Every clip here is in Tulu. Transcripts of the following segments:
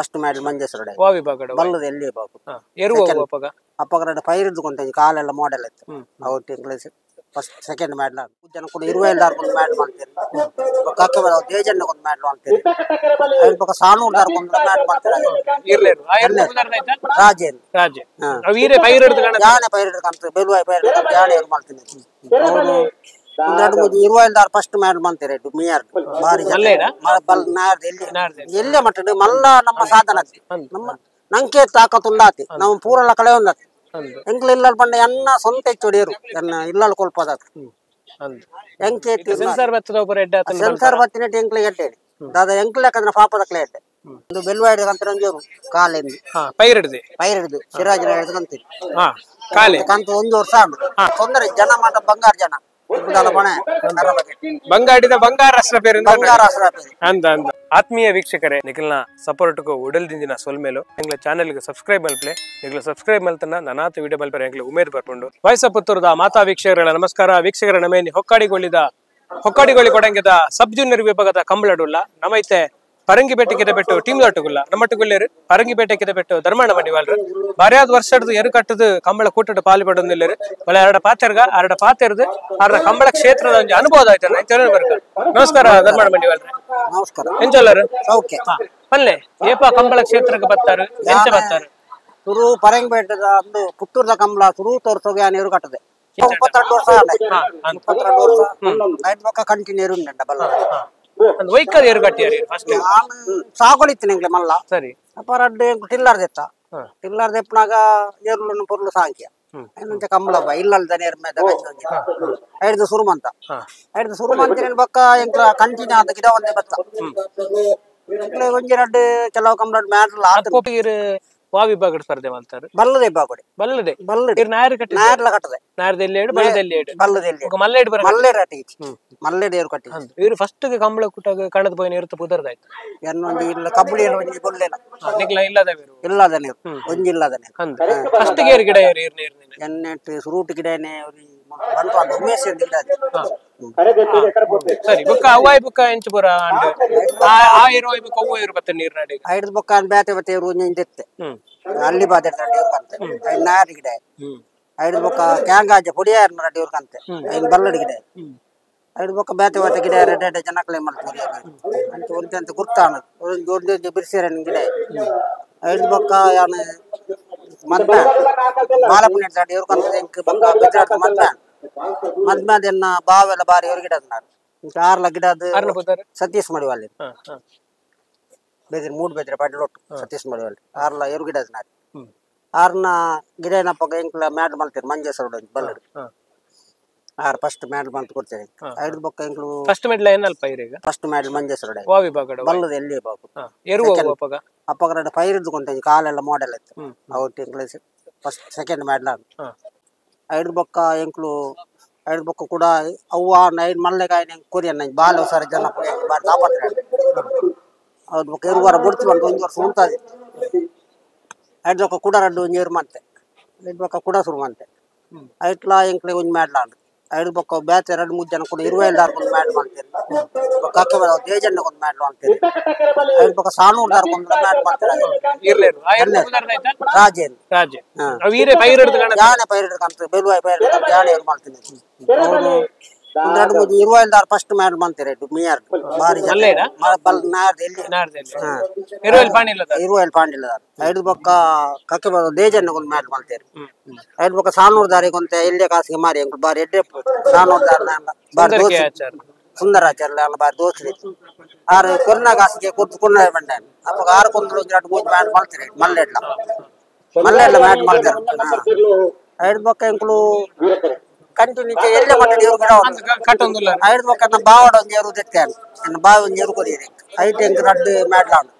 First medal Manjeshwar ವಾ ವಿಭಾಗಡ್ ಬಲ್ಲದ ಎಲ್ಲಿ ಬಾಬು ಎರುವ ಅಪಗ ಅಪಗ ಪೈರದ್ದು ಕೊಂತ ಕಾಲೆಲ್ಲ ಮಾಡೆಲ್ ಇತ್ತು ಅವು ತಿಂಗಳ first second medal ಜನ ಕೂಡ ಇರುವ ಎಲ್ಲಾರ್ಗೊಂದು ಮೆಡಲ್ ಮಾಡ್ತೀರಿ ಕಕ್ಕೆ ದೇಜಣ್ಣ ಒಂದು ಮೆಡಲ್ ಮಾಡ್ತೀರಿ ಅದ್ರ ಪಕ್ಕ ಸಾಣೂರ್ದಾರ್ಗೊಂದು ಮೆಡಲ್ ಮಾಡ್ತಾರೆ. ರಾಜೇನ್ ರಾಜೆ ಯಾನೆ ಪೈರಡ್ ಕಂತ ಬೆಲುವಾಯಿ ಪೈರಡ್ ಕಂತ ಯಾನೆ ಏರು ಮಾಡ್ತೀನಿ ಅವರು ಒಂದೆರಡು ಮೂರು ಇರುವ ಎಲ್ಲಾರು ಫಸ್ಟ್ ಮೆಡಲ್ ಮಾಡ್ತಾರೆ ಮಿಯರ್ ಬಾರಿ ಎಲ್ಲಿ ಎಲ್ಲೇ ಮಟ್ಟ ಮಲ್ಲ ನಮ್ಮ ಸಾಧನ ನಮ್ಮ ನಂಗೆ ತಾಕತ್ತುಂಡಾತಿ ನಮ್ಮ ಪೂರೆಲ್ಲ ಕಳೆ ಒಂದಾತಿ ಎಂಕ್ಲ ಇಲ್ಲಲ್ ಬಂಡ ಎನ್ನ ಸ್ವಂತ ಹೆಚ್ಚೋಡಿಯರು ಎನ್ನ ಇಲ್ಲಲ್ ಕೊಲ್ಪದಾತ ಎಂಕೆ ಸೆನ್ಸಾರ್ ಬತ್ತಿನ ಎಂಕ್ಲ ಎಡ್ಡೆ ದಾದ ಎಂಕ್ಲ ಯಾಕಂದ್ರೆ ಪಾಪದ ಎಡ್ಡೆ ಒಂದು ಬೆಲ್ವಾಡಿ ಅಂತ ಒಂಜೋರು ಕಾಲೆಂದು ಪೈರಿಡ್ದು ಪೈರಿಡ್ದು ಸಿರಾಜಿನ ಹಿಡಿದು ಕಂತೀನಿ ಕಾಲೆ ಕಂತು ಒಂದು ವರ್ಷ ತೊಂದರೆ ಜನ ಮಾತ್ರ ಬಂಗಾರ ಜನ ಬಂಗಾಡಿದ ಬಂಗಾರ ಅಂದ ಅಂದ. ಆತ್ಮೀಯ ವೀಕ್ಷಕರೇ, ನಿಖಲ್ನ ಸಪೋರ್ಟ್ಗೂ ಉಡಲ್ದಿಂದಿನ ಸೊಲ್ಮೇಲು ಎಂಗ್ಲ ಚಾನೆಲ್ಗೆ ಸಬ್ಸ್ಕ್ರೈಬ್ ಮಲ್ಪ್ಲೆ ನಿಗ್ಲ ಸಬ್ಸ್ಕ್ರೈಬ್ ಮಲ್ತನ ನಾನಾತ ವಿಡಿಯೋ ಮಲ್ಪರೆ ಎಂಗ್ಲ ಉಮೇದ್ ಬರ್ಕೊಂಡು ವಾಯ್ಸ್ ಪುತ್ತೂರದ ಮಾತಾ ವೀಕ್ಷಕರ ನಮಸ್ಕಾರ. ವೀಕ್ಷಕರ ನಮೇನಿ ಹೊಕ್ಕಾಡಿಗೊಳ್ಳಿ ಕೊಡಂಗಿದ ಸಬ್ ಜೂನಿಯರ್ ವಿಭಾಗದ ಕಂಬಳಡುಲ್ಲ ನಮೈತೆ ಪರಂಗಿಪೇಟೆ ಕಿದಬೆಟ್ಟು ಟೀಮ್ ದೊಟ್ಟುಗುಲ್ಲ ನಮ್ಮಟ್ಟುಗುಲ್ಲೇರು ಪರಂಗಿಪೇಟೆ ಕಿದಬೆಟ್ಟು ಧರ್ಮಣ್ಣ ಮಡಿವಾಲ್ರು ಬಾರ್ಯಾದ ವರ್ಷದ ಎರು ಕಟ್ಟದು ಕಂಬಳ ಕೂಟದ ಪಾಲು ಪಡೊಂದಿಲ್ಲರು ಮಳೆ ಎರಡ ಪಾತೆರ್ಗ ಅರಡ ಪಾತೆರ್ದು ಅರ್ಧ ಕಂಬಳ ಕ್ಷೇತ್ರದ ಒಂದು ಅನುಭವ ಆಯ್ತು. ನಮಸ್ಕಾರ ಧರ್ಮಣ್ಣ ಮಡಿವಾಲ್ರೆ. ನಮಸ್ಕಾರ. ಎಂಚಲ್ಲರು ಓಕೆ ಪಲ್ಲೆ ಏಪ ಕಂಬಳ ಕ್ಷೇತ್ರಕ್ಕೆ ಬರ್ತಾರೆ ಎಂಚ ಬರ್ತಾರೆ ಸುರು ಪರಂಗಿಪೇಟೆದ ಒಂದು ಪುತ್ತೂರದ ಕಂಬಳ ಸುರು ತೋರ್ಸೋಗೆ ನೀರು ಕಟ್ಟದೆ 32 ವರ್ಷ 32 ವರ್ಷ ನೈಟ್ ಪಕ್ಕ ಕಂಟಿನ್ಯೂ ಉಂಟು ಬಲ್ಲ ವೈಕಲ್ ಏರು ಕಟ್ಟಿಯಾರಿ ಫಸ್ಟ್ ಸಾಗೊಳಿತ್ತು ನಿಂಗೆ ಮಲ್ಲ ಸರಿ ಅಪ್ಪ ರಡ್ಡು ಟಿಲ್ಲಾರ್ದೆತ್ತ ಟಿಲ್ಲಾರ್ದೆಪ್ಪನಾಗ ಏರ್ಲನ್ನು ಪೊರ್ಲು ಸಾಂಕ್ಯ ಇನ್ನೊಂಚ ಕಂಬಳ ಬಾ ಇಲ್ಲಲ್ದ ನೇರ್ ಮೇದ ಐದು ಸುರುಮಂತ ಐದು ಸುರುಮಂತ ಬಕ್ಕ ಎಂಕ್ಲ ಕಂಟಿನ್ಯೂ ಆದ ಗಿಡ ಒಂದೇ ಬತ್ತ ಎಂಕ್ಲೆ ಒಂಜಿ ರಡ್ಡು ಕೆಲವು ಕಂಬಳ ಮ್ಯಾಡ್ಲ ವಾ ವಿಭಾಗಡ್ ಸ್ಪರ್ಧೆ ಮಾಡ್ತಾರೆ ಬಲ್ಲದೆ ಬಾಗುಡಿ ಬಲ್ಲದೆ ಬಲ್ಲದೆ ನಾಯರ್ ಕಟ್ಟಿ ನಾಯರ್ಲ ಕಟ್ಟದೆ ನಾಯರ್ದೆಲ್ಲಿ ಏಡು ಬಲ್ಲದೆಲ್ಲಿ ಏಡು ಬಲ್ಲದೆಲ್ಲಿ ಮಲ್ಲೇಡ್ ಬರ ಮಲ್ಲೇಡ್ ಅಟ್ಟಿ ಮಲ್ಲೇಡ್ ಏರು ಕಟ್ಟಿ ಇವರು ಫಸ್ಟ್ ಕಂಬಳ ಕೂಟಾಗ ಕಣದ ಪೋಯಿನ ಇರುತ್ತೆ ಪುದರ್ದಾಯ್ತು ಎನ್ನೊಂದು ಇಲ್ಲ ಕಬ್ಬಡಿ ಒಂಜಿ ಬೊಲ್ಲೆಲ್ಲ ನಿಗ್ಲ ಇಲ್ಲದ ಇಲ್ಲದ ನೀರು ಒಂಜಿ ಇಲ್ಲದ ನೀರು ಫಸ್ಟ್ ಗೇರ್ ಗಿಡ ಏರು ಏರು ನೀರು ಎನ್ನೆಟ್ಟು ಸುರೂಟ್ ಗಿಡನೆ ಬಂತು ಅದು ಉಮೇಶ್ ಗಿಡ ಸರಿ ಬುಕ್ಕ ಅವ್ವಾಯ್ ಬುಕ್ಕ ಎಂಚು ಪೂರ ಅಂಡ್ ಆ ಏರು ಬುಕ್ಕ ಅವ್ವ ಏರು ಬತ್ತ ನೀರು ನಾಡಿ ಐದು ಬುಕ್ಕ ಬ್ಯಾತೆ ಬತ್ತೆ ಏರು ಒಂಜಿ ಅಲ್ಲಿ ಬಾದೆ ಕಂತೆ ಐದು ನಾಯರ್ ಗಿಡ ಐದು ಬೊಕ್ಕ ಕ್ಯಾಂಗಾಜ ಪೊಡಿಯಾರ್ ರೆಡ್ಡಿ ಕಂತೆ ಐದು ಬಲ್ಲಡಿ ಗಿಡ ಐದು ಬೊಕ್ಕ ಬೇತೆ ಬೇತೆ ಗಿಡ ರೆಡ್ಡೆ ರೆಡ್ಡೆ ಜನಕ್ಲೆ ಮಾಡ್ತಾರೆ ಅಂತ ಒಂದಂತ ಗುರ್ತಾಣ ಒಂದು ಬಿರ್ಸಿರ ಗಿಡ ಐದು ಬೊಕ್ಕ ಯಾನ ಮದ್ಮ ಬಾಲಪುಣ್ಯ ರೆಡ್ಡಿ ಇವ್ರ ಕಂತೆ ಎಂಕ್ ಬೊಕ್ಕ ಬೆದ್ರಾಟ ಮದ್ಮ ಮದ್ಮದನ್ನ ಬಾವೆಲ್ಲ ಬಾರಿ ಇವ್ರ ಗಿಡ ಆರ್ಲ ಗಿಡ ಸತೀಶ್ ಮಡಿವಾಲಿ ಬೆದ್ರೆ ಮೂಡ್ ಬೆದ್ರೆ ಪಡ್ಲೊಟ್ಟು ಸತೀಶ್ ಮಡಿವಾಲಿ ಆರ್ಲ ಎರು ಗಿಡ ಆರ್ನ ಗಿಡ ಏನಪ್ಪ ಎಂಕ್ಲ ಮ್ಯಾಡ್ ಮಾಡ್ತೀರಿ ಮಂಜೇಶ್ವರ ಬಲ್ಲಡು R first medal ಬಂತು ಕೊಡ್ತೇನೆ ಐದು ಬೊಕ್ಕ ಎಂಕ್ಲು ಫಸ್ಟ್ ಮೆಡಲ್ ಏನಲ್ಪ ಈಗ ಫಸ್ಟ್ ಮೆಡಲ್ ಮಂಜೇಶ್ವರ ವಾ ವಿಭಾಗಡ್ ಬಲ್ಲದ ಎಲ್ಲಿ ಬಾಬು ಎರುವ ಅಪಗ ಅಪಗ ರಡ್ಡು ಪೈರದ್ದು ಕೊಂತ ಕಾಲೆಲ್ಲ ಮಾಡೆಲ್ ಇತ್ತು ಅವು ತಿಂಗಳ first second medal ಐದು ಬೊಕ್ಕ ಎಂಕ್ಲು ಐದು ಬೊಕ್ಕ ಕೂಡ ಅವ್ವ ಐದು ಮಲ್ಲೆಗಾಯಿ ಕೊರಿಯನ್ನ ಬಾಲ ಸರ ಜನ ಬಾರಿ ಕಾಪಾಡ್ತಾರೆ ಅವ್ರ ಬೊಕ್ಕ ಎರುವಾರ ಬುಡ್ತಿ ಬಂದು ಒಂದು ವರ್ಷ ಉಂಟಾದೆ ಐದು ಬೊಕ್ಕ ಕೂಡ ರಡ್ಡು ಒಂಜಿ ಏರು ಮಾಡ್ತೆ ಐದು ಬೊಕ್ಕ ಕೂಡ ಶುರು ಮಾಡ್ತೆ ಐಟ್ಲಾ ಎಂಕ್ಲೆ ಒಂಜಿ ಮೆಡಲ್ ಆಂಡ್ ಐದು ಬೊಕ್ಕ ಬ್ಯಾಚ್ ಎರಡು ಮೂರು ಜನ ಕೂಡ ಇರುವ ಎಲ್ಲಾರ್ಗೊಂದು ಮೆಡಲ್ ಮಾಡ್ತೀರಿ ಕಕ್ಕೆ ದೇಜಣ್ಣಗೊಂದು ಮೆಡಲ್ ಮಾಡ್ತೀರಿ ಐದು ಬೊಕ್ಕ ಸಾಣೂರ್ದಾರ್ಗೊಂದು ಮೆಡಲ್ ಮಾಡ್ತಾರೆ ರಾಜೇನ್ ರಾಜೆ ಯಾನೆ ಪೈರಡ್ ಕಂತ ಬೆಲುವಾಯಿ ಪೈರಡ್ ಕಂತ ಯಾನೆ ಏರು ಮಾಡ್ತೀನಿ ಅವರು ಒಂದೆರಡು ಮೂರು ಇರುವ ಎಲ್ಲಾರು ಫಸ್ಟ್ ಮೆಡಲ್ ಮಾಡ್ತಾರೆ ಮಿಯರ್ ಬಾರಿ ನಾಯರ್ದೆಲ್ಲಿ ಇರುವಲ್ ಪಾಂಡಿಲ್ಲ ಐದು ಬೊಕ್ಕ ಕಕ್ಕೆ ದೇಜಣ್ಣಗೊಂದು ಮೆಡಲ್ ಮಾಡ್ತಾರೆ ಐದು ಬೊಕ್ಕ ಸಾಣೂರ್ದಾರಿಗೆ ಎಲ್ಲೇ ಕಾಸಿಗೆ ಮಾರಿ ಎಂಕ್ ಬಾರಿ ಎಡ್ಡೆ ಸಾಣೂರ್ದಾರ ಬಾರಿ ದೋಸ್ತಿ ಸುಂದರಾಚಾರ್ಯ ಅಲ್ಲ ಬಾರಿ ದೋಸ್ತಿ ಆರು ಕೊರ್ನ ಕಾಸಿಗೆ ಕೊಟ್ಟು ಕೊರ್ನ ಬಂಡ ಅಪ್ಪ ಆರು ಕೊಂದು ಎರಡು ಮೂರು ಮೆಡಲ್ ಮಾಡ್ತಾರೆ ಮಲ್ಲೆಡ್ಲ ಮಲ್ಲೆಡ್ಲ ಮೆಡಲ್ ಮಾಡ್ತಾರೆ ಐದು ಬೊಕ್ಕ ಎಂಕ್ಲು ಕಂಟಿನ್ಯೂ ಎಲ್ಲೇ ಮಟ್ಟ ನೀರು ಗಿಡ ಐದು ಬೊಕ್ಕ ನನ್ನ ಬಾವಡ ಒಂಜಿ ಏರು ತೆತ್ತೇನೆ ನನ್ನ ಬಾವಿ ಒಂಜಿ ಏರು ಕೊರಿಯರೆ ಐಟ್ ಎಂಕ್ ರಡ್ಡು ಮೆಡಲ್ ಆಂಡ್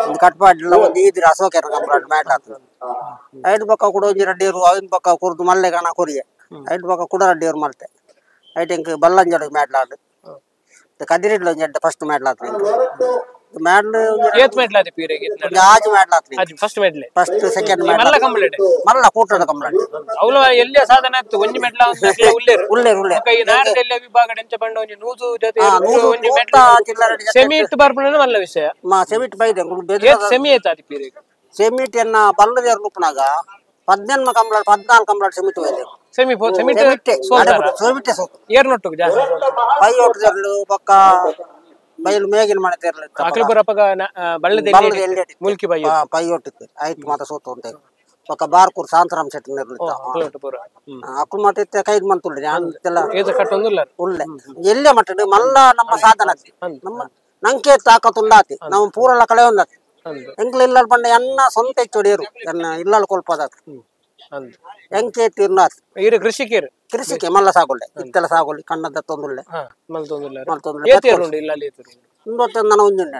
ಒಂದು ಕಟ್ಪಾಡ್ಲ ಒಂದು ಈದಿರ ಅಶೋಕ ರಡ್ಡು ಮೆಡಲ್ ಆಗ್ತದೆ ಐದು ಬೊಕ್ಕ ಕೂಡ ಒಂಜಿ ರಡ್ಡು ಏರು ಅವಿನ ಬೊಕ್ಕ ಕುರ್ದು ಮಲ್ಲೆಗಣ ಕೊರಿಯೆ ಐದು ಬೊಕ್ಕ ಕೂಡ ರಡ್ಡು ಏರು ಮಲ್ತೆ ಐಟ್ ಎಂಕ್ ಬಲ್ಲಂಜಡ ಮೆಡಲ್ ಆಂಡ್ ಕದಿರಿಡ್ಲ ಒಂಜಿ ಎಡ್ಡೆ ಫಸ್ಟ್ ಮೆಡಲ್ ಆಗ್ತದೆ. Medal ಏತ್ ಮೆಡ್ಲ್ ಆತಿ ಪೀರೆಗೆ ಆಜ್ ಮೆಡ್ಲ್ ಆತಿ first medal first second medal ಮಲ್ಲ ಕಂಪ್ಲೀಟ್ ಮಲ್ಲ ಕೂಟದ ಕಂಪ್ಲೀಟ್ ಅವಲ ಎಲ್ಲಿಯ ಸಾಧನೆ ಆಯ್ತು ಒಂಜಿ ಮೆಡ್ಲ್ ಉಲ್ಲೇರು ಉಲ್ಲೇರು ಉಲ್ಲೇರು ಬೊಕ್ಕ ಈ ನಾಡ್ದ ಎಲ್ಲಿಯ ವಿಭಾಗ ಎಂಚ ಪಂಡ ಒಂಜಿ ನೂದು ಜೊತೆ ಒಂಜಿ ಮೆಡ್ಲ್ ಸೆಮಿ ಇಟ್ಟು ಬರ್ಪುನ ಮಲ್ಲ ವಿಷಯ ಸೆಮಿಟ್ ಬೈದೆ ಏತ್ ಸೆಮಿ ಏತ್ ಆತಿ ಪೀರೆಗೆ ಸೆಮಿಟ್ ಎನ್ನ ಬಲ್ಲದೇರು ನುಪ್ಪನಾಗ 18 ಕಂಪ್ಲೀಟ್ 14 ಕಂಪ್ಲೀಟ್ ಸೆಮಿಟ್ ಹೋಯ್ತು ಸೆಮಿ ಸೆಮಿಟ್ ಸೆಮಿಟ್ ಸೋತು ಏರ್ ನೊಟ್ಟು ಜಾಸ್ತಿ ಪೈ ಒಟ್ಟು ಬೊಕ್ಕ ಬೈಲು ಮೇಗಿನ ಮನೆ ತೇರ್ಲಿ ಅಕಲ್ಪುರ ಅಪ್ಪಗ ಬಳ್ಳದ ಮುಲ್ಕಿ ಬೈ ಪೈ ಒಟ್ಟಿತ್ತು ಆಯ್ತು ಮಾತ ಸೋತು ಅಂತ ಬೊಕ್ಕ ಬಾರ್ಕೂರ್ ಶಾಂತರಾಮ್ ಶೆಟ್ಟಿ ನಿರ್ಲಿತ್ತ ಅಕ್ಕಳು ಮಾತ ಇತ್ತೆ ಕೈದ್ ಮಂತುಳ್ಳಿ ಕಟ್ಟೊಂದುಲ್ಲ ಉಳ್ಳೆ ಎಲ್ಲೇ ಮಟ್ಟ ಮಲ್ಲ ನಮ್ಮ ಸಾಧನ ನಮ್ಮ ನಂಗೆ ತಾಕತ್ತುಂಡಾತಿ ನಾವು ಪೂರೆಲ್ಲ ಕಳೆ ಒಂದಾತಿ ಎಂಕ್ಲ ಇಲ್ಲಲ್ ಪಂಡ ಎನ್ನ ಸ್ವಂತ ಹೆಚ್ಚೊಡಿಯರು ಎನ್ನ ಇಲ್ಲಲ್ ಕೊಲ್ಪದಾತ ಎಂಕೆ ತೀರ್ನಾತ್ ಇರು ಕೃಷಿಕರು ಕೃಷಿಕೆ ಮಲ್ಲ ಸಾಗುಲ್ಲೆ ಇತ್ತೆಲ್ಲ ಸಾಗುಲಿ ಕಣ್ಣದ ತೊಂದುಲ್ಲೆ ನನ್ನ ಒಂಜುಂಡು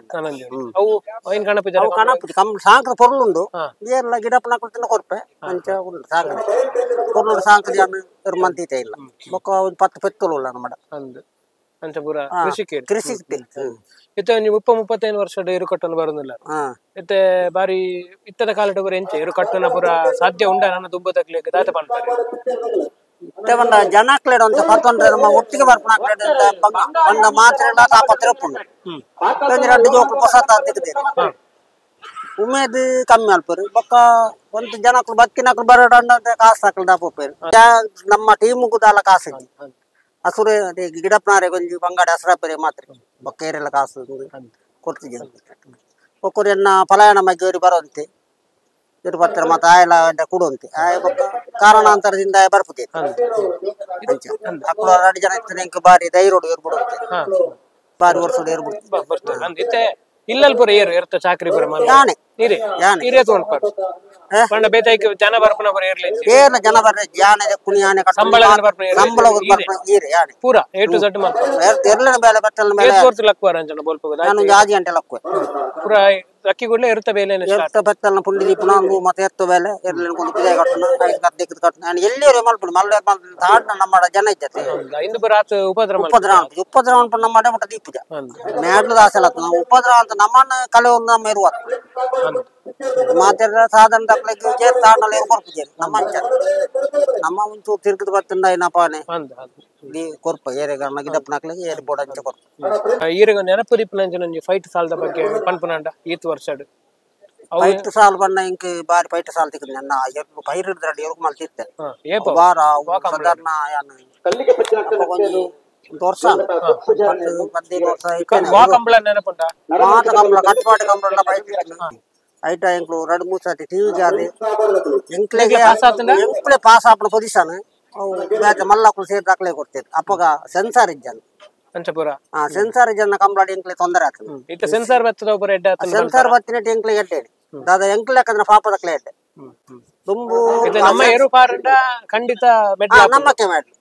ಕಣಪುಜಿ ಕಮ್ ಸಾಂಕ್ರ ಪೊರ್ಲುಂಡು ಏರ್ಲ ಗಿಡಪ್ಪನ ತಿನ್ನ ಕೊರ್ಪೆ ಅಂಚ ಉಂಡು ಸಾಂಕ್ರ ಪೊರ್ಲುಂಡು ಸಾಂಕ್ರ ಮಂತೀತೆ ಇಲ್ಲ ಬೊಕ್ಕ ಒಂದು 10 ಪೆತ್ತುಲು ಉಲ್ಲ ನಮ್ಮ ಕೃಷಿ ಇತ್ತೆ ಒಂಜಿ 30-35 ವರ್ಷದ ಎರು ಕಟ್ಟನ್ನು ಬರುದಿಲ್ಲ ಇತ್ತೆ ಬಾರಿ ಇತ್ತದ ಕಾಲದ ಪೂರ ಎಂಚ ಎರು ಕಟ್ಟುನ ಪೂರ ಸಾಧ್ಯ ಉಂಡ ನನ್ನ ದುಂಬ ತಗ್ಲಿಕ್ಕೆ ದಾತ ಪನ್ಪರೆ ಇತ್ತೆ ಪಂಡ ಜನಕ್ಲೆಡ್ ಒಂತೆ ಪತ್ತೊಂಡ್ರೆ ನಮ್ಮ ಒಟ್ಟಿಗೆ ಬರ್ಪುನ ಪಂಡ ಮಾತ್ರೆಲ ತಾಪತ್ರ ಉಪ್ಪುಂಡು ಒಂಜಿ ರಡ್ಡ್ ಜೋಕುಲು ಪೊಸತ ತಿಕ್ಕುದೆರ್ ಉಮೇದ್ ಕಮ್ಮಿ ಅಲ್ಪರು ಬೊಕ್ಕ ಒಂತೆ ಜನಕ್ಲು ಬತ್ತಿನಕ್ಲು ಬರಡಂಡ ಕಾಸು ಹಾಕಲು ದಾಪೋಪೆರ್ ನಮ್ಮ ಟೀಮುಗು ದಾಲ ಕಾಸು ಇಜ್ಜಿ ಹಸುರೆ ಗಿಡಪ್ಪನಾರೆ ಒಂಜಿ ಬಂಗಾಡಿ ಹಸುರಾಪೆರೆ ಮಾತ್ರ ಬೊಕ್ಕ ಏರೆಲ್ಲ ಕಾಸು ಕೊಡ್ತಿದ್ದೆ ಒಕ್ಕೂರು ಎನ್ನ ಪಲಾಯನ ಮಗ್ಗಿ ಬರುವಂತೆ ಇರು ಬರ್ತಾರೆ ಮತ್ತೆ ಆಯಲ ಕೊಡುವಂತೆ ಆಯ ಬೊಕ್ಕ ಕಾರಣಾಂತರದಿಂದ ಆಯ ಬರ್ಪುತ್ತೆ ಅಂಚ ಅಕ್ಕಳು 2 ಜನ ಇತ್ತು ಎಂಕ್ ಬಾರಿ ಧೈರ್ಯಡು ಏರ್ಬಿಡುವಂತೆ ಬಾರಿ ವರ್ಷಡು ಏರ್ಬಿಡುತ್ತೆ ಇಲ್ಲಲ್ ಪೂರ ಏರು ಎರ್ತ ಚಾಕ್ರಿ ಪೂರ ಯಾನೆ ಯಾನೆ ಇರೇ ತಗೊಂಡ್ ಪಂಡ ಬೇತಾಯ್ಕೆ ಜನ ಬರ್ಪುನ ಪೂರ ಏರ್ಲೆ ಏರ್ಲ ಜನ ಬರ್ರೆ ಯಾನೆ ಕುಣಿ ಯಾನೆ ಸಂಬಳ ಸಂಬಳ ಬರ್ಪುನ ಈರೆ ಯಾನೆ ಪೂರ A to Z ಮಲ್ಪು ಎರ್ಲನ ಬೇಲೆ ಬತ್ತಲ ಮೇಲೆ ಏತ್ ಕೊರ್ತು ಲಕ್ಕುವಾರ ಅಂಚನ ಬೋಲ್ಪುಗ ನಾನು ಒಂಜಿ 5 ಗಂಟೆ ಲಕ್ಕುವೆ ಪೂರ ಲಕ್ಕಿ ಕೂಡ್ಲೆ ಎರ್ತ ಬೇಲೆ ಎರ್ತ ಬತ್ತಲನ ಪುಂಡಿ ದೀಪುನ ಅಂದು ಮತ್ತೆ ಎರ್ತ ಬೇಲೆ ಎರ್ಲನ ಕೊಂಡು ಪಿದಾಯಿ ಕಟ್ಟುನ ಐದು ಕತ್ತೆ ಕಟ್ಟುನ ನಾನು ಎಲ್ಲಿಯರೆ ಮಲ್ಪುಡು ಮಲ್ಲೆ ತಾಡ್ನ ನಮ್ಮ ಜನ ಇದ್ದತೆ ಇಂದು ಪೂರ ಆತ ಉಪದ್ರ ಉಪದ್ರ ಉಪದ್ರ ಅನ್ಪು ನಮ್ಮ ಮಡೆ ಮಟ್ಟ ದೀಪುಜ ಮೇಡ್ಲು ದಾಸೆ ಅಲ್ಲ ನಾವು ಉಪದ್ರ ಅಂತ ನಮ್ಮನ್ನ ಕಲೆ ಒಂದು ನಮ್ಮ ಇರುವ ಮಾತೆಲ್ಲ ಸಾಧಾರಣ ತಪ್ಪಲಿಕ್ಕೆ ಜೇರ್ ತಾಡ್ನಲ್ಲ ಏರ್ ಕೊರ್ಪುಜೇರು ನಮ್ಮ ಅಂಚ ನಮ್ಮ ಒಂಚೂರು ತಿರ್ಗದ ಬತ್ತಂಡ ಏನಪ್ಪಾನೆ ಕೊರ್ಪ ಏರೆಗಣ್ಣ ಗಿಡಪ್ಪನಾಕ್ಲಿಗೆ ಏರ್ ಬೋರ್ಡ್ ಅಂಚ ಕೊರ್ಪ ಈರೆಗ ನೆನಪು ದಿಪ್ಪುನಂಚಿನ ಒಂಜಿ ಫೈಟ್ ಸಾಲದ ಬಗ್ಗೆ ಪನ್ಪುನಾಂಡ ಈತ್ ವರ್ಷಡ್ ಫೈಟ್ ಸಾಲ್ ಬಣ್ಣ ಇಂಕ್ ಬಾರಿ ಫೈಟ್ ಸಾಲ್ ತಿಕ್ಕುದು ನನ್ನ ಎರ್ಲು ಪೈರ್ ಹಿಡ್ದ್ರಡ್ಡು ಎರುಕು ಮಲ್ತಿತ್ತೆ ಬಾರ ಸಾಧಾರಣ ಯಾನ್ ಒಂಜಿ ಒಂದು ವರ್ಷ 15 ವರ್ಷ ಕಂಬಳ ನೆನಪುಂಡ ಮಾತ ಕಂಬಳ ಕಟ್ಪಾಟ ಕಂಬಳ ಫೈಟ್ ಐಟ ಎಂಕ್ಲು 2-3 ಸರ್ತಿ ಟಿವಿ ಜಾರಿ ಎಂಕ್ಲೆಗೆ ಎಂಕ್ಲೆ ಪಾಸ್ ಆಪುನ ಪೊಸಿಷನ್ ಬೇತೆ ಮಲ್ಲಕ್ಕಲು ಸೇರಿ ದಾಖಲೆ ಕೊಡ್ತೇವೆ ಅಪ್ಪಗ ಸೆನ್ಸಾರ್ ಇಜ್ಜನ್ ಸೆನ್ಸಾರ್ ಇಜ್ಜನ್ನ ಕಂಬಳಾಡಿ ಎಂಕ್ಲೆ ತೊಂದರೆ ಆಗ್ತದೆ ಸೆನ್ಸಾರ್ ಬತ್ತದ ಪೂರ ಎಡ್ಡೆ ಆತಂಡ್ ಸೆನ್ಸಾರ್ ಬತ್ತಿನೆಟ್ ಎಂಕ್ಲೆ ಎಡ್ಡೆ ದಾದ ಎಂಕ್ಲೆ ಯಾಕಂದ್ರೆ ಪಾಪದಕ್ಲೆ ಎಡ್ಡೆ ದುಂಬು ನಮ್ಮ ಎರು ಪಾರಂಡ ಖಂಡಿತ ನಮ್ಮಕ್ಕೆ ಮೆಡ್ಲು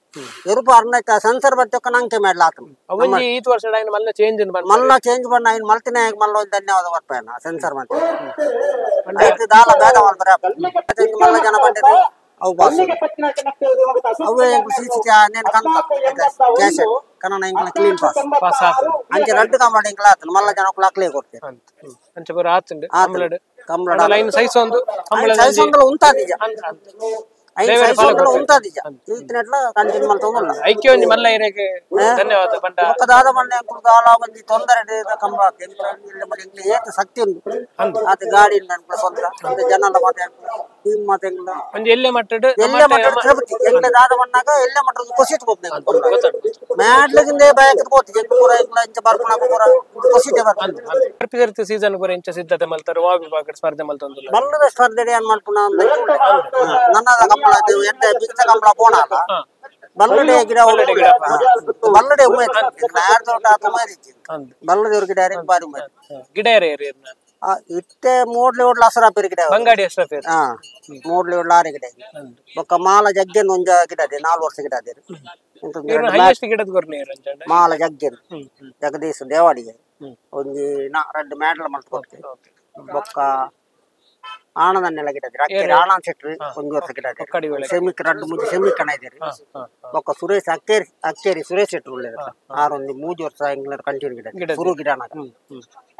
ಎರು ಪಾರಂಡ ಸೆನ್ಸಾರ್ ಬತ್ತಕ್ಕ ನಂಗೆ ಮೆಡ್ಲು ಆತನ ಒಂಜಿ ಈತ್ ವರ್ಷ ಮಲ್ಲ ಚೇಂಜ್ ಮಲ್ಲ ಚೇಂಜ್ ಬಣ್ಣ ಐನ್ ಮಲ್ತಿನ ಮಲ್ಲ ಧನ್ಯವಾದ ಬರ್ಪೇನ ಸೆನ್ಸಾರ್ ಮತ್ತೆ ಐತೆ ದಾಲ ಬೇದ ಮಲ್ಪರೆ ಮಲ್ಲ ಜನ ಬಂದಿದೆ ಅವು ಬಾಸ್ ಅವೇ ಸಿಸಿ ನೇನು ಕಂತ ಕ್ಯಾಸೆಟ್ ಕನ್ನಡ ಎಂಕ್ಲ clean pass pass ಆತಂಡ್ ಅಂಚೆ ರಡ್ಡು ಕಂಬಳ ಎಂಕ್ಲ ಆತನ ಮಲ್ಲ ಜನ ಅಕ್ಲೆ ಕೊಡ್ತೇವೆ ಅಂಚೆ ಪೂರ ಆತಂಡ್ ಕಂಬಳಡ್ ಕಂಬಳಡ್ ಲೈನ್ ಸೈಸ್ ಒಂದು ಕಂಬಳ ಸೈಸ್ ಒಂದಲ ಉಂತಾದಿಜ ಐನ್ ಸೈಸ್ ಒಂದಲ ಉಂತಾದಿಜ ಈತನೆಟ್ಲ ಕಂಟಿನ್ಯೂ ಮಲ್ತೊಂದುಲ್ಲ ಐಕ್ಯ ಒಂಜಿ ಮಲ್ಲ ಇರೆಗ್ ಧನ್ಯವಾದ ಪಂಡ ಬೊಕ್ಕ ದಾದ ಮಣ್ಣೆ ಎಂಕುಲು ದಾಲ ಒಂಜಿ ತೊಂದರೆ ಕಂಬಳ ಎಂಕ್ಲ ಏತ್ ಶಕ್ತಿ ಉಂಡು ಆತ ಗಾಡಿ ಇಲ್ಲ ಎಂಕ್ಲ ಸ್ವಂತ ಅಂತ ಜನಲ ಮಾತ ಟೀಮ್ ಮಾತ ಎಂಕ್ಲ ಒಂಜಿ ಎಲ್ಲೆ ಮಟ್ಟಡ್ ಎಲ್ಲೆ ಮಟ್ಟಡ್ ತಿರುಪತಿ ಎಂಕ್ಲ ದಾದ ಮಣ್ಣಾಗ ಎಲ್ಲೆ ಮಟ್ಟಡ್ ಕೊಸಿಟ್ ಪೋಪುನ ಮ್ಯಾಡ್ಲಗಿಂದೆ ಬಯಕದ ಪೋತಿ ಎಂಕ್ಲ ಪೂರ ಎಂಕ್ಲ ಇಂಚ ಬರ್ಪುನ ಪೂರ ಕೊಸಿಟೆ ಬರ್ಪುನ ಸೀಸನ್ ಪೂರ ಇಂಚ ಸಿದ್ಧತೆ ಮಲ್ತಾರ ವಾ ವಿಭಾಗಡ್ ಸ್ಪರ್ಧೆ ಮಲ್ತೊಂದುಲ್ಲ ಮಲ್ಲದ ಸ್ಪರ್ಧೆ ಏನ್ ಮಲ್ಪುನ ನನ್ನ ಕಂಬಳ ಎಡ್ಡೆ ಬಿತ್ತ ಕಂಬಳ ಪೋಣಲ್ಲ ಬಲ್ಲಡೆ ಗಿಡ ಬಲ್ಲಡೆ ಉಮೇದ್ ಬಲ್ಲದೇವ್ರ ಗಿಡ ಬಾರಿ ಉಮೇದ್ ಗಿಡ ಇತ್ತೆ ಮೂಡ್ಲಿ ಓಡ್ಲ ಹಸರಾಪೇರು ಗಿಡ ಬಂಗಾಡಿ ಹಸರಾಪೇರು ಹಾ ಮೂಡ್ಲಿ ಓಡ್ಲ ಆರೆ ಗಿಡ ಬೊಕ್ಕ ಮಾಲ ಜಗ್ಗೆನ್ ಒಂಜ ಗಿಡ ಅದೇ 4 ವರ್ಷ ಗಿಡ ಅದೇ ಮಾಲ ಜಗ್ಗೆನ್ ಜಗದೀಶ್ ದೇವಾಡಿಗೆ ಒಂಜಿ 2 ಮೆಡ್ಲ್ ಮಲ್ತ್ ಕೊಡ್ತೇವೆ ಬೊಕ್ಕ ಆನಂದನ್ನೆಲ್ಲ ಗಿಡ ಅಕ್ಕೇರಿ ಆನಂದ್ ಶೆಟ್ರು ಒಂಜಿ ವರ್ಷ ಗಿಡ ಸೆಮಿಕ್ ರಡ್ಡು ಮೂಜಿ ಸೆಮಿಕ್ ಕಣ ಇದ್ದೀರಿ ಬೊಕ್ಕ ಸುರೇಶ್ ಅಕ್ಕೇರಿ ಅಕ್ಕೇರಿ ಸುರೇಶ್ ಶೆಟ್ರು ಉಳ್ಳೇರು ಆರೊಂದು ಮೂಜಿ ವರ್ಷ ಇಂಗ್ಲೆಂಡ್ ಕಂಟಿನ್ಯೂ ಗಿಡ ಸುರು ಗಿಡ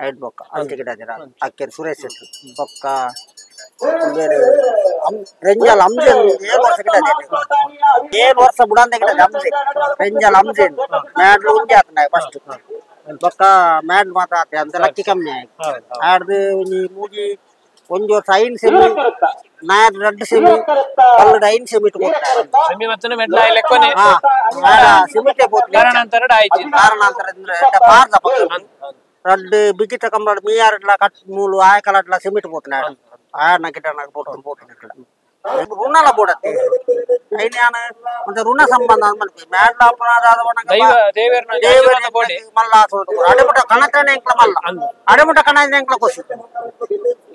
ಐಟ್ ಬೊಕ್ಕ ಅಂಚೆ ಗಿಡ ಇದ್ದೀರ ಅಕ್ಕೇರಿ ಸುರೇಶ್ ಶೆಟ್ರು ಬೊಕ್ಕ ಬೇರೆ ರೆಂಜಲ್ ಅಂಜೆ 7 ವರ್ಷ ಗಿಡ 7 ವರ್ಷ ಬುಡಂದ ಗಿಡ ಅಂಜೆ ರೆಂಜಲ್ ಅಂಜೆ ಮ್ಯಾಡ್ಲು ಉಂಜೆ ಆತನ ಫಸ್ಟ್ ಬೊಕ್ಕ ಮ್ಯಾಡ್ ಮಾತ್ರ ಆತ ಅಂತ ಲಕ್ಕಿ ಕಮ್ಮಿ ಆಯ್ತು ಆಡ್ದು ಒಂಜಿ ಮೂಜಿ ಒಂಜಿ ವರ್ಷ 5 ಸೆಮಿ ನಾಯರ್ 2 ಸೆಮಿ ಪಲ್ಲದ 5 ಸೆಮಿ ಸೆಮಿ ಮತ್ತನೆ ಮೆಟ್ಲ ಲೆಕ್ಕನೆ ಸಿಮಿಟೆ ಪೋತು ಕಾರಣಾಂತರ ಆಯ್ತು ಕಾರಣಾಂತರ ಅಂದ್ರೆ ಪಾರ್ದ ಪಕ್ಕ ರಡ್ಡು ಬಿಗಿತ ಕಂಬಳ ಮೀಯಾರಡ್ಲ ಕಟ್ ಮೂಲು ಆಯಕಲಡ್ಲ ಸಿಮಿಟ್ ಪೋತು ನಾಡು ಆಯನ ಗಿಡನ ಪೋತು ಪೋತು ಋಣಲ ಬೋಡತ್ತೆ ಐನ್ಯಾನ ಒಂದು ಋಣ ಸಂಬಂಧ ಮಲ್ಪಿ ಮ್ಯಾಡ್ಲ ಮಲ್ಲ ಅಡೆಮುಟ ಕಣತನೆ ಎಂಕ್ಲ ಮಲ್ಲ ಅಡೆಮುಟ ಕಣ ಎಂಕ್ಲ ಕೊಸಿ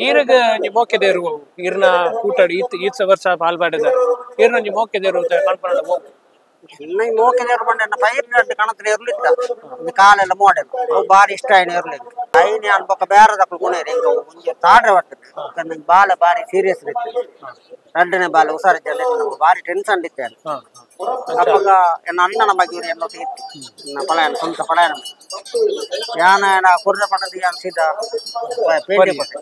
ಈರಗ ಒಂಜಿ ಮೋಕೆ ದೇರು ಈರ್ನ ಕೂಟಾಡಿ ಈತ್ ಈತ್ ವರ್ಷ ಪಾಲ್ ಪಾಡಿದ ಈರ್ನ ಒಂಜಿ ಮೋಕೆ ದೇರು ಕಣ್ಪಣ ಹೋಗು ಇನ್ನ ಮೋಕೆ ದೇರು ಬಂಡೆ ಪೈರ್ ರಡ್ಡು ಕಣತ್ರ ಎರ್ಲಿತ್ತ ಕಾಲೆಲ್ಲ ಮೋಡೆಲ್ಲ ಅವು ಬಾರಿ ಇಷ್ಟ ಆಯ್ನ ಎರ್ಲಿತ್ತು ಐನ್ ಯಾನ್ ಬೊಕ್ಕ ಬೇರೆದಕ್ಲು ಗುಣೇರಿ ಎಂಕ ಒಂಜಿ ತಾಡ್ರೆ ಬರ್ತದೆ ನಂಗೆ ಬಾಲೆ ಬಾರಿ ಸೀರಿಯಸ್ ಇತ್ತು ರಡ್ಡನೆ ಬಾಲೆ ಹುಷಾರಿದ್ದ ಬಾರಿ ಟೆನ್ಷನ್ ಇತ್ತು ಅಪ್ಪಗ ಎನ್ನ ಅಣ್ಣನ ಬಗ್ಗೆ ಎನ್ನೊಟ್ಟಿಗೆ ಇತ್ತು ನನ್ನ ಪಲಾಯನ ಸ್ವಂತ ಪಲಾಯನ ಯಾನ ಏನ ಕುರ್ರೆ ಪಟ್ಟದ ಯಾನ್ ಸೀದಾ ಪೇಟೆ ಪಟ್ಟೆ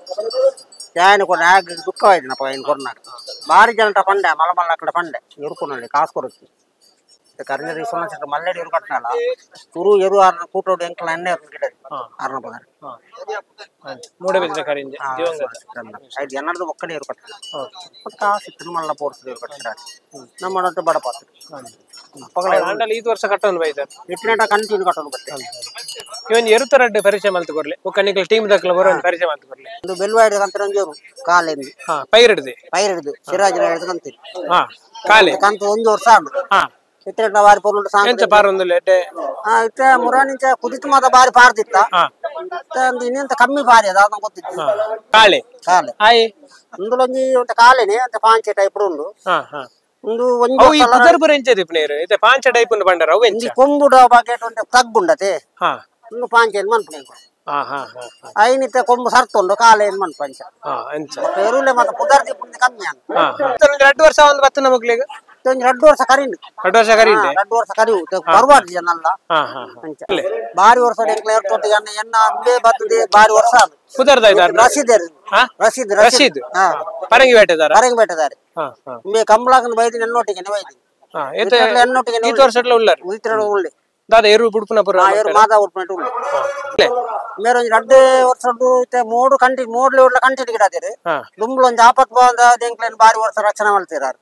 ಯಾನ ಕೊಡ ಆಗ ದುಃಖವಾಯ್ತನಪ್ಪ ಏನು ಕೊರ್ನಾಗ ಬಾರಿ ಜನಟ ಪಂಡೆ ಮಲ ಮಲ್ಲ ಕಡೆ ಪಂಡೆ ಎರುಕೊನಲ್ಲಿ ಕಾಸು ಕೊಡುತ್ತೆ ಕರ್ನರಿ ಸೊನ್ನ ಮಲ್ಲೆಡಿ ಎರು ಕಟ್ಟನಲ್ಲ ತುರು ಎರು ಆರ್ನ ಕೂಟೋಡು ಎಂಕಲ ಎಣ್ಣೆ ಎರು ಗಿಡ ಆರ್ನ ಪದಾರ ಮೂಡಬಿದ್ರೆ ಕರಿಂಜೆ ಐದು ಎನ್ನಡ್ದು ಒಕ್ಕಡೆ ಎರು ಕಟ್ಟಲ್ಲ ಮತ್ತೆ ಕಾಸು ಇತ್ತು ಮಲ್ಲ ಪೋರ್ಸದ ಎರು ಕಟ್ಟರ ನಮ್ಮ ಒಟ್ಟು ಬಡ ಪಾತ್ರ ಆಂಡಲ ಈತ್ ವರ್ಷ ಕಟ್ಟೊಂದು ಬೈದಾರ ಇಟ್ನೇಟ ಕಂಟಿನ್ಯೂ ಕಟ್ಟೊಂದು ಬರ್ತೇವೆ ಇವನ್ ಎರುತರಡ್ಡು ಪರಿಚಯ ಮಲ್ತು ಕೊರ್ಲೆ ಒಕ್ಕ ನಿಕ್ಲ ಟೀಮ್ ದಕ್ಲ ಬರೋ ಪರಿಚಯ ಮಲ್ತು ಕೊರ್ಲೆ ಒಂದು ಬೆಲ್ವಾ ಹಿಡಿದ ಕಂತ ಒಂಜೋರು ಕಾಲೆಂದು ಪೈರ್ ಹಿಡ್ದು ಪೈರ್ ಹಿಡಿದು ಸಿರಾಜ್ ಹಿಡಿದು ಕಂತೀರಿ ಕಾಲೆ ಕಂತ ಒಂದು ವರ್ಷ ಆಂಡು ಇತ್ತೆ ಬಾರಿ ಪೊರ್ಲು ಎಂಚ ಪಾರೊಂದುಲ್ಲೆ ಎಡ್ಡೆ ಇತ್ತೆ ಮುರಾನಿಂಚ ಕುದಿತ ಮಾತ ಬಾರಿ ಪಾರ್ದಿತ್ತ ಇತ್ತೆ ಇನ್ನೆಂತ ಕಮ್ಮಿ ಪಾರಿ ಅದ ಗೊತ್ತಿತ್ತು ಕಾಳೆ ಕಾಲೆ ಆಯ್ ಇಂದುಲೊಂಜಿ ಒಂತೆ ಕಾಲೆನೆ ಅಂತೆ ಪಾಂಚೆ ಟೈಪ್ ಉಂಡು ಉಂದು ಒಂಜಿ ಅವು ಈ ಪುದರ್ ಪೂರ ಎಂಚ ದಿಪ್ಪನೇರು ಇತ್ತೆ ಪಾಂಚೆ ಟೈಪ್ ಉಂಡು ಪಂಡರ ಅವು ಎಂಚ ಕೊಂಬುಡ ಬಗೆಟ್ ಒಂತೆ ತಗ್ಗುಂಡತೆ ಉಂದು ಪಾಂಚೆ ಮನ್ಪುನೆ ಐನ್ ಇತ್ತೆ ಕೊಂಬು ಸರ್ತುಂಡು ಕಾಲೆ ಏನ್ ಮನ್ಪು ಅಂಚ ಅಂಚ ಎರುಲೆ ಮಾತ ಪುದರ್ ದಿಪ್ಪುಂದು ಕಮ್ಮಿ ಅಂದ್ 2 ವರ್ಷ ಒಂದು ಬತ್ತು ನಮಗ್ಲಿಗ 2 ವರ್ಷ ಕರೀಂಡು 2 ವರ್ಷ ಕರೀಂಡು 2 ವರ್ಷ ಕರಿವು ಪರ್ವಾಡ್ಜಿ ಜನಲ್ಲ ಬಾರಿ ವರ್ಷ ಎನ್ನ ಅಂಬೆ ಬರ್ತದೆ ಬಾರಿ ವರ್ಷ ಅದು ರಸೀದ್ ರಸೀದ್ ರಸೀದ್ ಪರಂಗಿ ಬೇಟೆದಾರ ಪರಂಗಿ ಬೇಟೆದಾರೆ ಇಂಬೆ ಕಂಬಳಾಕನ ಬೈದಿನ ಎನ್ನೊಟ್ಟಿಗೆ ಬೈದಿನ ಎನ್ನೊಟ್ಟಿಗೆ ಈ ವರ್ಷ ಉಳ್ಳಾರ ಉಳ್ಳೆ ದಾದ ಎರು ಬುಡ್ಪುನ ಪುರ ಎರು ಮಾತಾ ಉಡ್ಪುನ ಉಳ್ಳೆ ಮೇರೆ ಒಂಜಿ 2 ವರ್ಷ ಮೋಡು ಕಂಟಿ ಮೋಡ್ಲೆ ಉಳ್ಳ ಕಂಟಿ ಗಿಡ ಅದೇರು ದುಂಬುಲ ಒಂಜಿ ಆಪತ್ ಬಂದ ಎಂಕ್ಲೇನ್ ಬಾರಿ ವರ್ಷ ರಕ್ಷಣೆ ಮಾಡ್ತೀರಾರು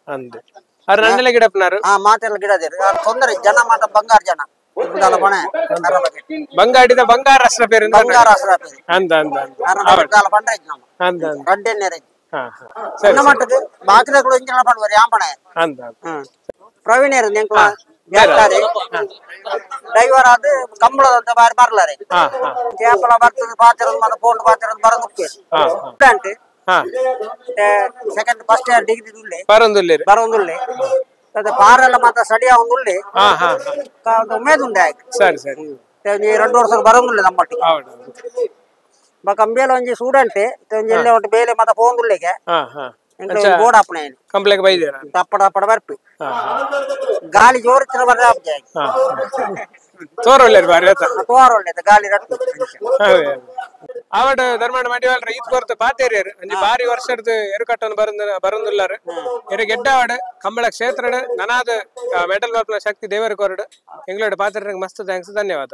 ಅರ್ ನಂಡಲೆ ಗಿಡ ಪುನಾರು ಮಾತೆಲ್ಲ ಗಿಡ ಅದೇರು ತೊಂದರೆ ಜನ ಮಾತ ಬಂಗಾರ ಜನ ಬಂಗಾಡಿದ ಬಂಗಾರ ಅಸ್ರ ಪೇರು ಬಂಗಾರ ಅಸ್ರ ಪೇರು ಅಂದ ಅಂದ ಪಂಡ ಅಂದ ರಡ್ಡೆನ್ನೆ ಸಣ್ಣ ಮಟ್ಟದ ಬಾಕಿದಗಳು ಇಂಜಿನ ಪಂಡುವರು ಯಾಂಪಣ ಅಂದ ಪ್ರವೀಣ್ ಎಂಕ್ಲ ಡ್ರೈವರ್ ಆದ ಕಂಬಳದಂತ ಬಾರಿ ಬರ್ಲಾರೆ ಕೇಪಲ ಬರ್ತದೆ ಪಾತ್ರ ಮತ್ತೆ ಫೋನ್ ಪಾತ್ರ ಬರೋದು ಉಂಟು second first year degree ಉಳ್ಳೆ ಬರೋದುಲ್ಲೆ ಬರೋದುಲ್ಲೆ ಅದೇ ಪಾರೆಲ್ಲ ಮಾತ್ರ ಸ್ಟಡಿ ಆವೊಂದುಲ್ಲೆ ಉಮೇದ್ ಉಂಡೆ ಆಯ್ತು ಸರಿ ಸರಿ 2 ವರ್ಷ ಬರೋದುಲ್ಲೆ ನಮ್ಮಟ್ಟಿಗೆ ಬೊಕ್ಕ ಅಂಬೇಲ ಒಂಜಿ ಸ್ಟೂಡೆಂಟ್ ಒಂಜಿ ಎಲ್ಲೆ ಒಟ್ಟು ಬೇಲೆ ಮಾತ ಪೋಂದುಲ್ಲೆಗೆ ಬೋರ್ಡ್ ಆಪುನೆ ಕಂಪ್ಲೇಂಟ್ ಬೈದೇರ ತಪ್ಪಡ ತಪ್ಪಡ ಬರ್ಪಿ ಗಾಳಿ ಜೋರು ಇತ್ತಿನ ಬರ್ರೆ ಆಪುಜಿ ತೋರ ಒಳ್ಳೆ ಬಾರಿ ಆತ ತೋರ ಒಳ್ಳೆದು ಗಾಳಿ ರಟ್ಟು ಆವಡ ಧರ್ಮಣ ಮಡಿವಾಳ್ರ ಈತ್ ಕೊರ್ತು ಪಾತೇರಿಯರು ಅಂಜಿ ಬಾರಿ ವರ್ಷದ ಎರುಕಟ್ಟನ್ನು ಬರಂದುಲ್ಲಾರು ಎರು ಗೆಡ್ಡಾವಡ ಕಂಬಳ ಕ್ಷೇತ್ರಡ್ ನನಾದ ಮೆಡಲ್ ಬರ್ಪುನ ಶಕ್ತಿ ದೇವರ ಕೊರಡು ಎಂಗ್ಲೋಡ್ ಪಾತ್ರೆ ಮಸ್ತ್ thanks ಧನ್ಯವಾದ.